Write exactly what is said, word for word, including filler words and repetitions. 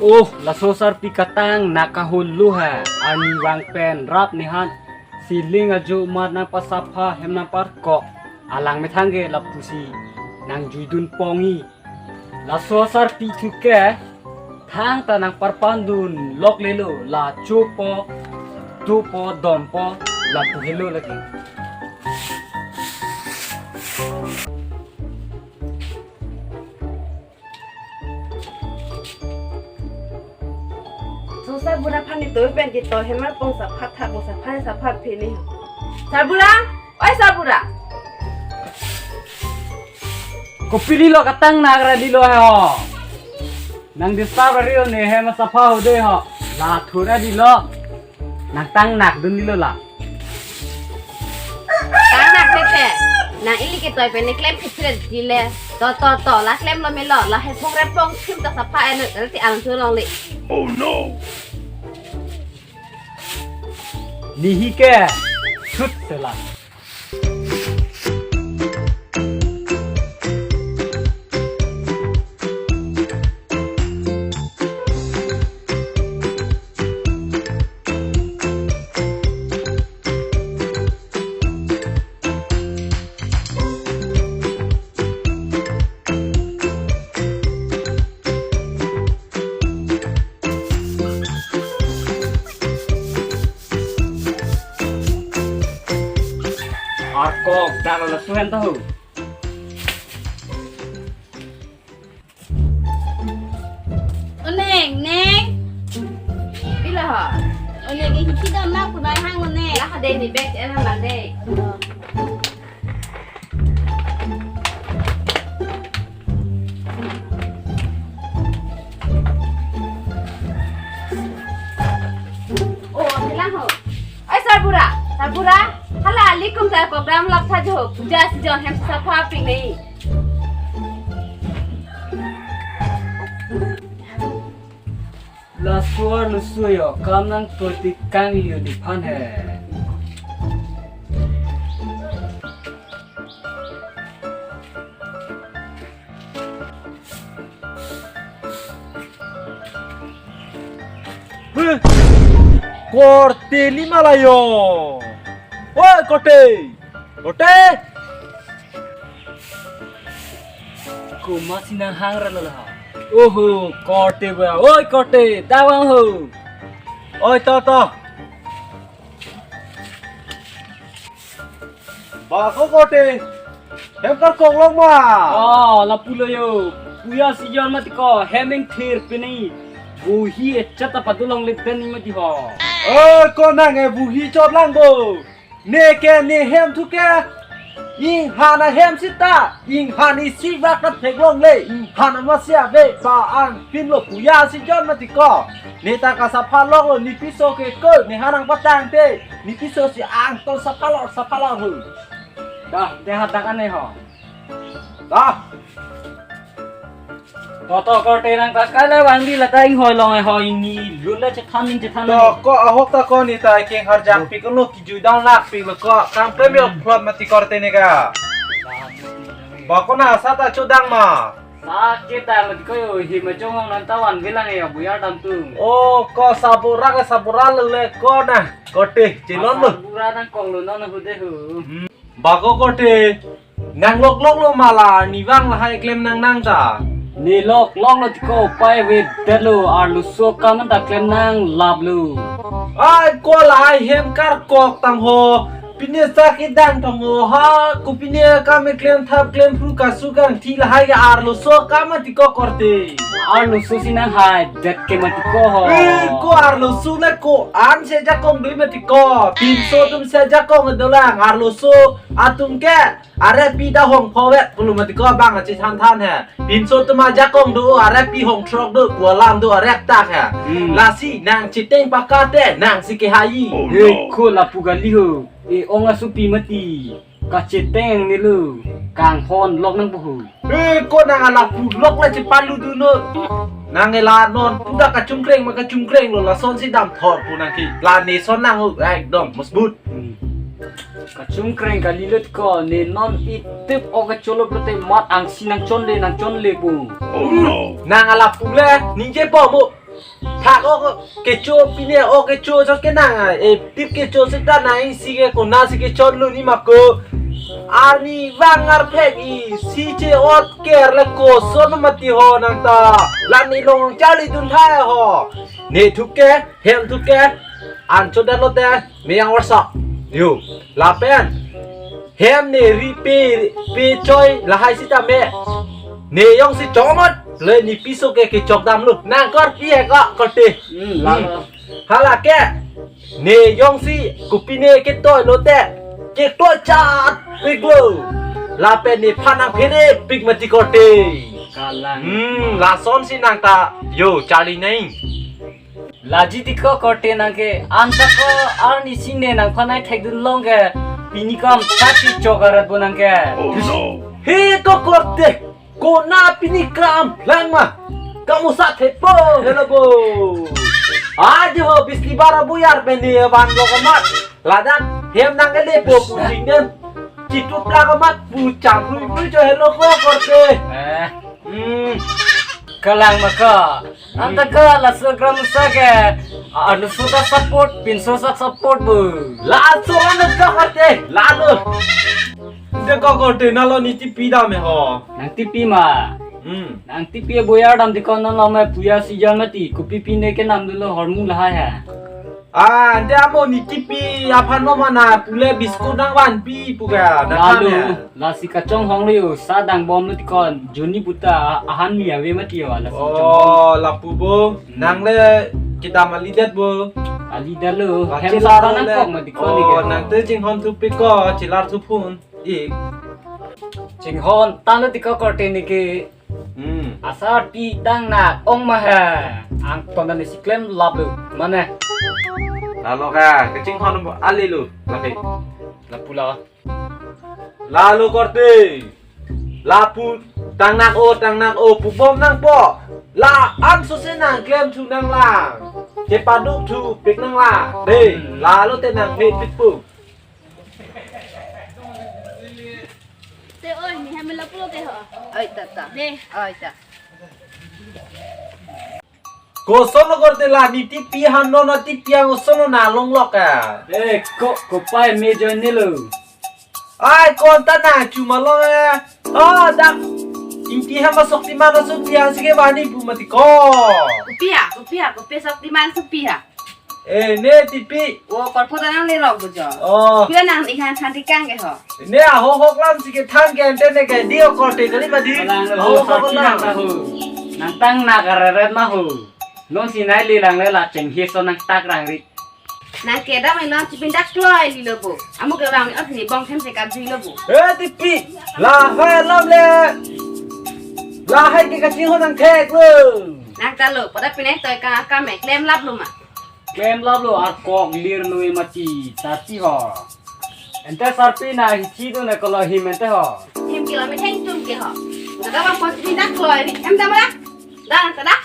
Oh, laso sarpi katang nakahulu ha. Arnivang pen rap nehan ceiling ajo mat nangpasapha hem nangparkok. Alang methang ke lapusi nangjuidun pongi. Laso sarpi thuke thangta nangparpandun loklelo, la chopo, topo, dompo, lapu helo lagi. So sarbura aphan nitoi pen kito hem arpong sapha tha, sapha sapha phini. Sarbura, oi sarbura. Kopilo katang nak ra dilo ho. Nang disturb ari ne hem sapha ho de ho. La thura dilo. Nang tang nak dun dilo la. Tang nak tete. Nang ili ketoi pen ne klem phitret dile. To to to la klemlo melo, la hepong repong thim ta sapha eno ti ang thu longle. Oh no. Nihi ke. Sut sela. Arkok, dak laso hen tahu. O Neng, Neng. Pila ho? O Neng, ke hiti dam na kunai hang o Neng. Lah dei, ni bag enan lang dei. Oh, bilang ho. Oi sarbura, sarbura. Hala alikum ta program lap tha jo. Puja season hem sapha pik nei. Laso arloso yo kam nangtoi tik kangli yo diphan he. He, korte lima la yo. Oi, korte. Korte. Komatsi nanghang ra lo la. Oho, korte ba. Oi, korte, dak vang ho. Oi, to, to. Ba ko korte. Hem karkok long ma. Oh, lapulo yo. Puja season mati ko, hem ingthir pini. Buhi echat apa tu longle den ni mati ho. Oi, ko nang e buhi chot lang bo. Ne ke ne hem thuke. Inghan ahem sita. Inghan isi bak ta theklongle. Inghan amatsi ave ba angpinlo puja season mati ko. Ne ta kasapha loklo ne piso ke ko. Nephan nangpatangte. Ne piso si angton sapha lok sapha lok ho. Dah, dei hadak ane ho. Dah. To to korte nang ta kala vangdi la ta inghoi long e ho, ingni lun la chethan ning chethan. To ko ahok ta ko ne ta keng harjak pi ko lo kijui dang lak pi lo ko. Kam klem yo plot mati korte ne ka. Ba ko na sa ta chodang ma. Sa kita mati ko yo hi ma chong hong nan ta van bilang yo buyar dam tung. Oh, ko sarbura ke sarbura le le ko na. Korte, chelon lo. Sarbura nangkong lo non hu de hu. Hmm. Ba ko korte, nang lok lok lo ma la, ne vang lahai klem nang nang ta. Ne lok lok lo tiko pai ve det lo, arloso kam ta klem nang lap lo. Ai ko lahai hem karkok tang ho, Pine sa kedang tong o ha, kopine akam klem thap klem phru kasu kangthi lahai ke arloso akam mati ko korte. Arloso si nanghai det ke mati ko ho. Eh, ko arloso le ko-an si ajakong do mati ko. Pinso atum si ajakong dolang, arloso atum ke arep pi ta hong phovet pulo mati ko, bang achethan than he. Pinso atum ajakong do, arep pi hong throk do, pu alam do arep tak he. Hmm. Lasi nang chiteng pakate nang si kehai. Oh, eh, no. Ko lapu kali ho. E ong asopi mati. Kacheteng ni lo. Kanghon lok nangpo ho. Eh, ko nang alapu lok le chepalu dun o. Nang ela non puda kachungkreng ma kachungkreng lo, lason si damthor pu nang ke. La ne son nang o, ekdom masbut. Hmm. Kachungkreng kali lo ko, ne non itip o kacholo pute mat angsi nangchonle nangchonle pu. Oh, no. Nang alapu le ningjepo mo. Thak o kecho pine o kecho chot ke nang, eh, tip kecho seta nang isi ke kona si kechonlo ni ma ko. Arni vang arphek isi che-ot ker le koson mati ho nang ta. La ne long charli dun thai ho. Ne thuke, hem thuke, ancho dalo te, meyang warsa. Yo, lapen. Hem ne ri pe, pe choi, lahai sita me. Ne jongsi chomot, le ne piso ke kechok damlo. Nang korpi he ko, korte. Hmm, lalo. Hmm. Hala ke. Ne jongsi kopine ketoi lote. Ketoi chat pik lo. Lapen nephan nangphere pik mati korte. Kalang. Hmm, lason si nang ta. Yo, charli nang. Laji ti ko korte nang ke, anta ko arni si ne nangphan ai thekdun long ke, pini kam thak si chok arat bo nang ke. Oh, no. He ko korte, kona pini kam lang ma. Kamu sa thepo, helo bo. Ajo ho, bisli bara buyar peni van lo kamat. Ladak, hem nang ke le po pusing den. Chitup la kamat, pucham lui lui cho helo ko korte. Eh. Hmm. Kalang ma ko. Anta ko laso gram sa ke, anu suta support, pinso sa support bo. Laso anu ka korte, lalo. De ko korte nalo ne tipi dam he ho. Nang tipi ma. Hmm. Nang tipi buyar dam ti ko nalo me puya si jan mati, kopi pine ke nam dolo hormu lahai ha. Ah, ante amo ne tipi aphan mo mana pule biskut nangvanpi pu ka, nang lalo, kan ya? Lasi kachonghong lo yo, sa dang bom lo ti ko, joni puta ahan mi ave mati yo, lasi chonghong. Oh, lapu bo, nang le kedam alidet bo. Alidet lo, hem chelar sa nang le. Kok mati ko ni ke. Oh, nang te chinghon thupik ko, chelar thuphun. Ik. Chinghon tanglo ti ko korte ne ke. Hmm. Asar pi dang na ong ma ha. Angton ne si klem lap lo. Mane. Lalo ka, kachinghon bo ali lo. Lake. Lapu la. Lalo korte. Lapu tangnak o, tangnak o, pubom nangpo. La-an sose nang klem thu nang lang. Kepaduk thupik nang lang. De, lalo te nang me pitpu. Te oi, ne hem lapu lo te ho. Oi, tata. De. Oi, ta. Koson lo korte la ne tipi han lo, ne tipi ang koson lo nang longlok a. Eh, ko, kopai me join ne lo. Ai, konta nang chuma lo e. Ah, dak. Ingti hem a Shaktiman asopi ang si kevani pu mati ko. Kopi a, kopi a, kopi Shaktiman asopi a. Eh, ne tipi. O, korpo ta nang lerok bo jo. Oh. Pila nang ikhan than tikang ke ho. Ne ahok hok lam si kethan ke ante ne ke di o korte kali ma di. Kalang lo, ahok hok Shakti lam. Nang ta ho. Nang tangnak areret ma ho. Non si nai le lang le la chenghe so nang tak rang ri. Nang kedam ai non chipindak kloi lilo bo. Amu ke bang ot ni bong them se kap jui lo bo. Eh, tipi. Lahai alam le. Lahai ke kachinghon nang thek lo. Nang ta lo, pada pinai toi ka kam e klem lap lo ma. Klem lap lo, arkok lir lui mati, tati ho. Ante sarpi na hichi tu na kolo him ante ho. Him kilo mi theng tum ke ho. Daga bang pos ni dak kloi ni, em dam dak. Dak, dak.